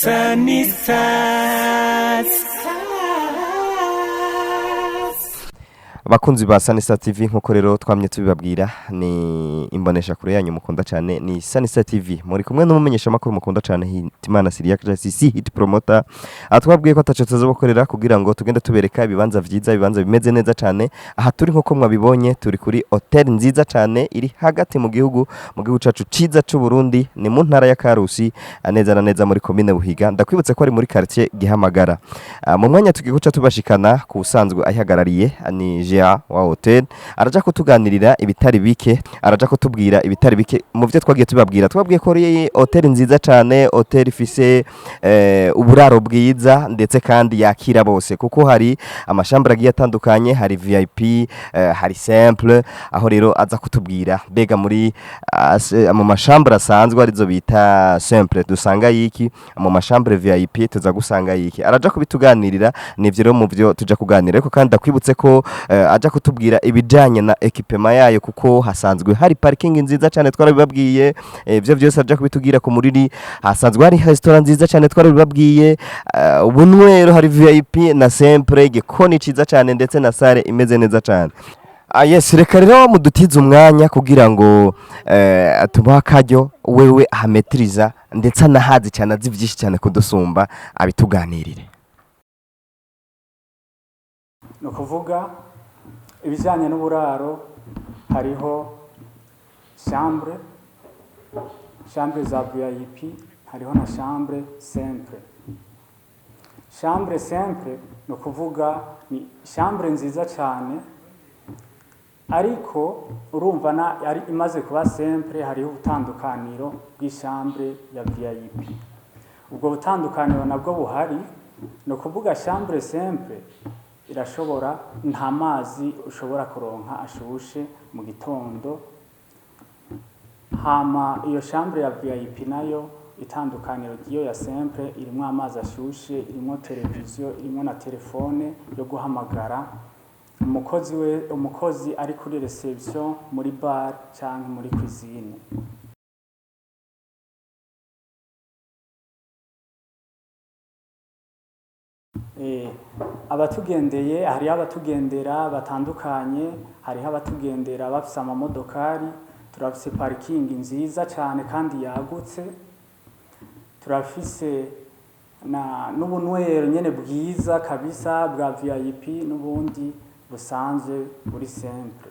Sunny Stars. Bakunzi ba Sanisa TV, nkuko rero twamye tubibabwira, ni imbonesha kure yanyu mukunda cyane, ni Sanisa TV. Muri kumwe n'umumenyesha makuru mukunda cyane, Hitimana Siria CC Hit Promoter. Atwabwiye ko ataco tuzobakorera kugira ngo tugende tubereka ibibanza vyiza, ibibanza bimeze neza cyane. Aha turi, nkuko mwabibonye, turi kuri hotel nziza cyane iri hagati mu gihugu, mu gihugu cacu ciza c'u Burundi. Ni mu ntara ya Karusi, neza na neza muri komine Buhiga. Ndakwibutse ko ari muri quartier Gihamagara. Mu mwanya tugiye guca tubashikana ku usanzwe ayihagarariye, ni gérant wa hotel. Araja kutuganirira ibitari bike, araja kutubwira ibitari bike mu byo twagiye tubabwira. Twabwiye ko ari hotel nziza cyane, hotel ifise uburaro bwiza, ndetse kandi yakira bose, kuko hari ama chambres agiye atandukanye, hari VIP, hari simple. Aho rero aza kutubwira mbega muri mu ma chambres asanzwe, arizo bita simple, dusanga yiki, mu ma chambres VIP tuza gusanga yiki. Araja kubituganirira. Nivyo rero mu byo tuja kuganira. Ariko kandi ndakwibutse ko aja kutubwira ibijanye na équipement yayo, kuko hasanzwe hari parking nziza cyane, twarabibabwiye. Ibyo byose aja kubitubwira. Ku muriri hasanzwe hari restaurant nziza cyane, twarabibabwiye. Ubunywero hari VIP na simple, igikoni ciza cyane, ndetse na salle imeze neza cyane. Yes, reka rero mudutize umwanya kugira ngo tumuhe akaryo, wewe ahametiriza ndetse anahazi cyane, azi byinshi cyane kudusumba, abituganirire. Ni ukuvuga ibijyanye n'uburaro, hariho chambre za VIP, hariho na chambre simple. Chambre simple ni ukuvuga ni chambre nziza cyane, ariko urumva na ari imaze kuba simple, hariho ubutandukaniro bw'i chambre ya VIP. Ubwo butandukaniro nabwo buhari, ni ukuvuga chambre simple irashobora, nta mazi ushobora kuronka ashushe mu gitondo. Hama iyo chambre ya VIP nayo, itandukaniro ry'iyo ya simple, irimwo amazi ashushe, irimwo televiziyo, irimwo na telefone yo guhamagara umukozi we, umukozi ari kuri réception, muri bar canke muri cuisine. Abatugendeye, hariho abatugendera batandukanye, hariho abatugendera bafise amamodokari. Turafise parking nziza cane kandi yagutse, turafise na n'ubunywero nyene bwiza kabisa bwa VIP n'ubundi busanzwe buri simple.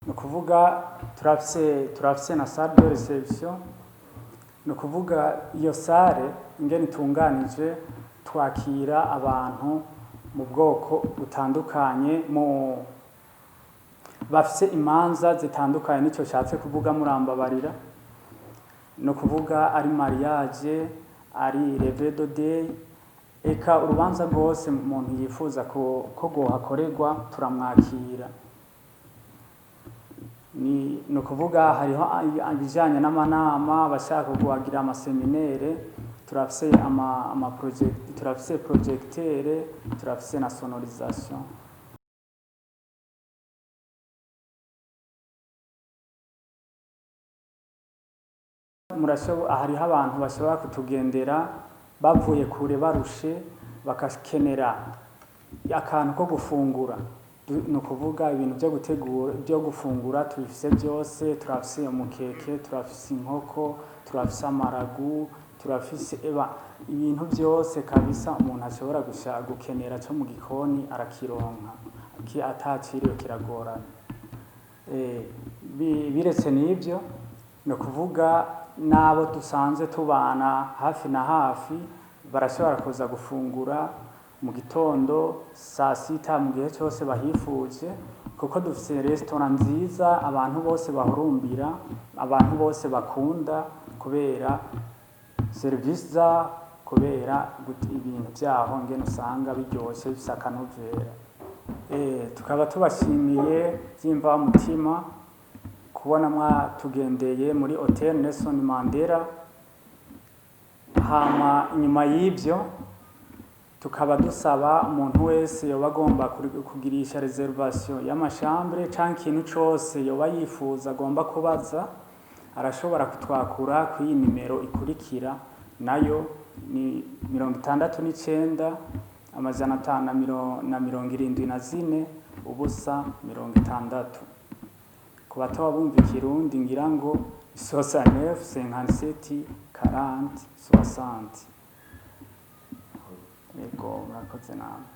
Ni ukuvuga turafise na salle de réception. Ni ukuvuga iyo salle ingene itunganije, twakira abantu mu bwoko butandukanye, mu bafise imanza zitandukanye, nico nshatse kuvuga, murambabarira. Ni ukuvuga ari mariage, ari levée de deuil, eka urubanza rwose umuntu yifuza ko rwohakorerwa, turamwakira. Ni ukuvuga hariho ibijanye n'amanama, abashaka kuhagira ama séminaires, turafise turafise projecteur, turafise na sonorisation. Hariho abantu bashobora kutugendera bavuye kure, barushe, bakakenera akantu ko gufungura. Ni ukuvuga ibintu byo gutegura, byo gufungura tubifise byose. Turafise umukeke, turafise inkoko, turafise ama ragoûts, turafise eba ibintu byose kabisa umuntu ashobora gukenera cyo mu gikoni arakironka, ataciriwe kiragorana. Biretse n'ibyo, ni ukuvuga n'abo dusanzwe tubana hafi na hafi barashobora kuza gufungura mu gitondo, saa sita, mu gihe cyose bahifuje, kuko dufise restaurant nziza abantu bose bahurumbira, abantu bose bakunda kubera serivisi za, kubera ibintu byaho ngene usanga biryoshe, bifise akanovera. Tukaba tubashimiye by'imvamutima kubona mwatugendeye muri Hotel Nelson Mandela. Hama inyuma y'ibyo, tukaba dusaba umuntu wese yoba agomba kugirisha réservation y'ama chambres canke ikintu cose yoba yifuza agomba kubaza. arashobora kutwakura ku iyi nimero ikurikira, nayo ni 69 574 0 60. Ku batoba bumva ikirundi, ngira ngo 69 57 40 60. Yego, murakoze namwe.